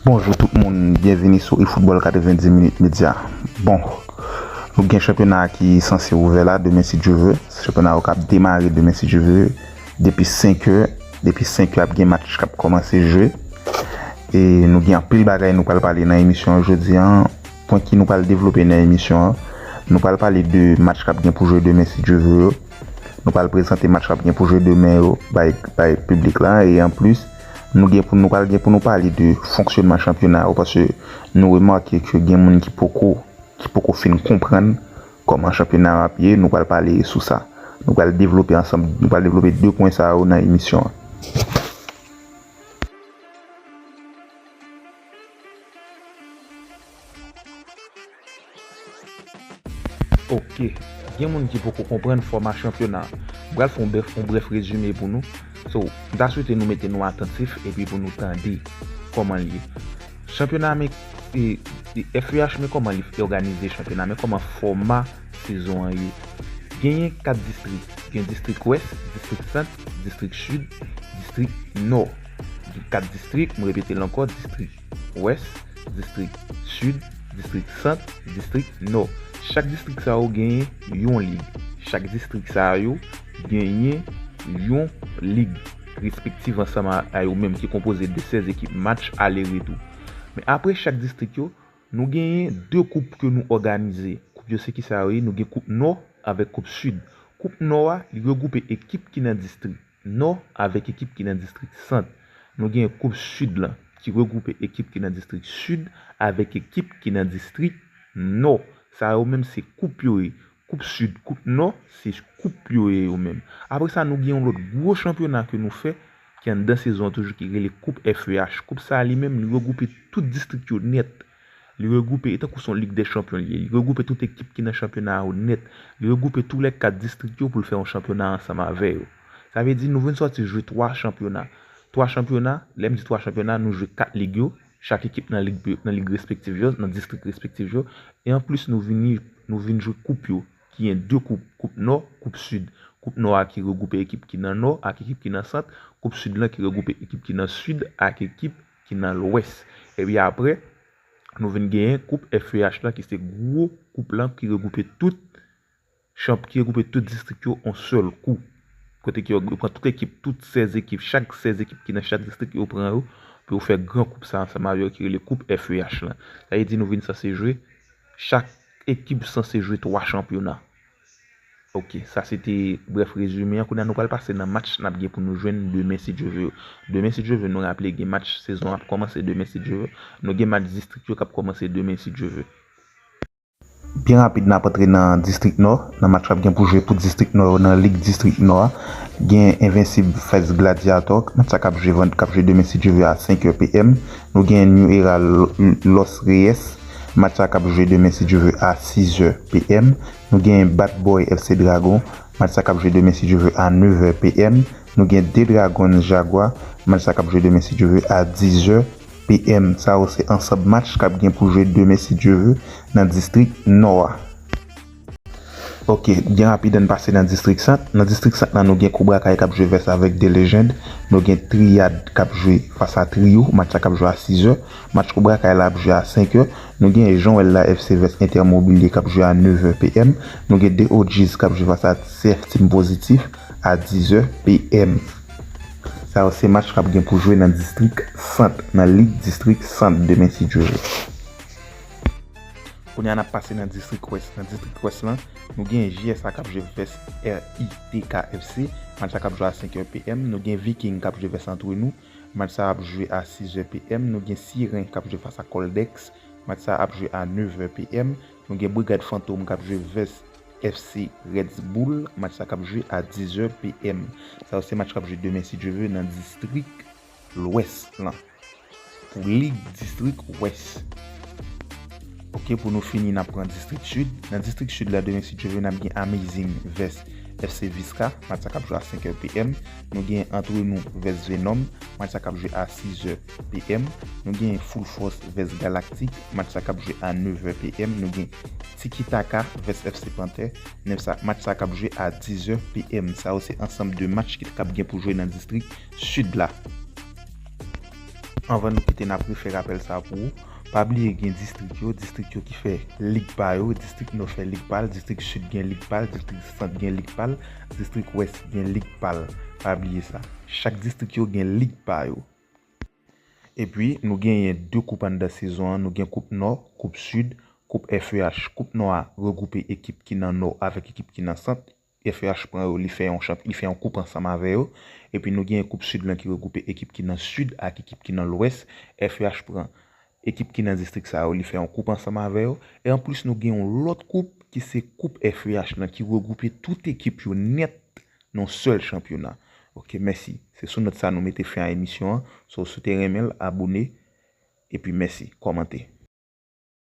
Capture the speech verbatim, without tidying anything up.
Bonjou tout moun, byenvini sou eFootball katrevenndis Minit Media. Bon, nou gen chanpyona ki sanse ouvè la demen si Dye ve. Chanpyona yo k ap demare demen si Dye ve. Depi senk è, depi senk è ap gen match k ap kòmanse jwe. E nou gen anpil bagay nou pral pale nan emisyon an jodi a. Pwen ki nou pral devlope nan emisyon an, nou pral pale de match k ap gen pou jwe demen si Dye ve yo. Nou pral prezante match k ap gen pou jwe demen yo bay, bay piblik la. E anplis, nou gen pou, nou pral gen pou nou pale de fonksyonman chanpyona yo, paske nou remake ke gen moun ki poko, ki poko fin konprann kòman chanpyona yo ap ye. Nou pral pale sou sa. Nou pral devlope ansanm, nou pral devlope de pwen sa yo nan emisyon an. Ok, gen moun ki poko konprann fòma chanpyona. M pral fè yon brèf, yon brèf rezime pou nou. So, m ta swete nou mete nou atantif epi pou nou tande kòman l ye. Chanpyona, men, e, e, F E H, men kòman li òganize chanpyona, men kòman fòma sezon an ye. Genyen kat distrik. Gen distrik Wès, distrik Sant, distrik Sid, distrik Nò. Gen kat distrik, m repete l ankò, distrik Wès, distrik Sid, distrik Sant, distrik Nò. Chak distrik sa yo genyen yon lig. Chak distrik sa yo genyen yon lig respektiv ansanm a, a yo menm ki konpoze de sèz ekip, match ale retou. Men apre chak distrik yo, nou genyen de koup ke nou òganize. Koup yo se kisa yo ye? Nou gen koup Nò avèk koup Sid. Koup Nò a, li regwoupe ekip ki nan distrik Nò avèk ekip ki nan distrik Sant. Nou gen koup Sid lan, ki regwoupe ekip ki nan distrik Sid avèk ekip ki nan distrik Nò. Sa yo menm se koup yo ye. Koup Sid, koup Nò, se koup yo ye yo menm. Apre sa, nou gen yon lòt gwo chanpyona ke nou fè, ki anndan sezon an toujou, ki rele koup F E H. Koup sa a li menm, li regwoupe tout distrik yo nèt. Li regwoupe, e tankou se yon lig dè chanpyon li ye. Li regwoupe tout ekip ki nan chanpyona yo nèt. Li regwoupe tou lè kat distrik yo pou l fè yon chanpyona ansanm avè yo. Sa vle di nou vin sòti jwe twa chanpyona. Twa chanpyona, lè m di twa chanpyona, nou jwe kat lig yo, chak ekip nan lig, nan lig respektif yo, nan distrik respektif yo. E anplis, nou vini, nou vin jwe koup yo, ki gen de koup, koup Nò, koup Sid. Koup Nò a ki regwoupe ekip ki nan Nò ak ekip ki nan Sant, koup Sid lan ki regwoupe ekip ki nan Sid ak ekip ki nan Lwès. Epi apre, nou vin genyen koup F E H lan, ki se gwo koup lan ki regwoupe tout chanp-, ki regwoupe tout distrik yo yon sèl kou. Kote ke yo pran tout ekip, tout sèz ekip, chak sèz ekip ki nan chak distrik, yo pran yo pou yo fè gran koup sa ansanm avè yo ki rele koup F E H lan. Sa vle di nou vin sanse jwe, chak ekip sanse jwe twa chanpyona. Ok, sa se te brèf rezime an. Kounye a nou pral pase nan match n ap gen pou nou jwenn demen si Dye ve yo. Demen si Dye ve, nou raple gen match, sezon an ap kòmanse demen si Dye ve. Nou gen match distrik yo k ap kòmanse demen si Dye ve. Byen rapid, n ap antre nan distrik Nò, nan match k ap gen pou jwe pou distrik Nò yo, nan lig distrik Nò a. Gen Envensib fas Gladiator, match sa k ap jwe vann-, k ap jwe demen si Dye ve a senk è P M. Nou gen New Era Lo-, Los Reyes, match sa k ap jwe demen si Dye ve a sis è P M. Nou gen Bad Boy F C Dragon, match sa k ap jwe demen si Dye ve a nèf è P M. Nou gen The Dragon Jaguar, match sa k ap jwe demen si Dye ve a dis è P M. Sa yo se ansanm match k ap gen pou jwe demen si Dye ve nan distrik Nò a. Ok, byen rapid, ann pase nan distrik Sant. Nan distrik Sant lan, nou gen Kobra Kay k ap jwe vès avèk The Legend. Nou gen Triad k ap jwe fas a Trio, match sa k ap jwe a sis è. Match Kobra Kay la ap jwe a senk è. Nou gen Jan Wèl la F C vès Intermobilier k ap jwe a nèf è P M. Nou gen The O Gs k ap jwe fas a C F Team Positif a dis è P M. Sa yo se match k ap gen pou jwe nan distrik Sant, nan lig distrik Sant demen si Dye ve. Kounye a n ap pase nan distrik Wès. Nan distrik Wès lan, nou gen J S A k ap jwe vès R I T K F C. Match sa k ap jwe a senk è P M. Nou gen Viking k ap jwe vès Antrenou. Match sa ap jwe a sis è P M. Nou gen Siren k ap jwe fas a Koldex. Match sa ap jwe a nèf è P M. Nou gen Brigad Fantom k ap jwe vès F C Red Bull. Match sa k ap jwe a dis è P M. Sa yo se match k ap jwe demen si Dye ve nan distrik Lwès lan. Pou lig distrik Wès. Ok, pou nou fini, n ap pran distrik Sid. Nan distrik Sid la, demen si Dye ve, n ap gen Amazing vès F C Visca. Match sa k ap jwe a senk è P M. Nou gen Antrenou vès Venom. Match sa k ap jwe a sis è P M. Nou gen Full Force vès Galactic. Match sa k ap jwe a nèf è P M. Nou gen Tiki Taka vès F C Panther. Nèf sa, match sa k ap jwe a dis è P M. Sa yo se ansanm de match ki t ap gen pou jwe nan distrik Sid la. Anvan nou kite, n ap refè rapèl sa pou ou. Pa bliye gen distrik yo, distrik yo ki fè lig pa yo, distrik Nò fè lig pa l, distrik Sid gen lig pa l, distrik Sant gen lig pa l, distrik Wès gen lig pa l. Pa bliye sa. Chak distrik yo gen lig pa yo. Epi, nou genyen de koup anndan sezon an. Nou gen Koup Nò, Koup Sid, Koup F E H. Koup Nò a regwoupe ekip ki nan Nò avèk ekip ki nan Sant. F E H pran yo, li fè yon chanp, li fè yon koup ansanm avè yo. Epi nou genyen Koup Sid lan ki regwoupe ekip ki nan Sid ak ekip ki nan Lwès. F E H pran ekip ki nan distrik sa yo, li fè yon koup ansanm avè yo. E anplis, nou gen yon lòt koup ki se Koup F E H lan ki regwoupe tout ekip yo nèt nan yon sèl chanpyona. Ok, mèsi. Se sou nòt sa nou mete fen a emisyon an. So, si w te renmen l, abone. Epi mèsi, kòmante.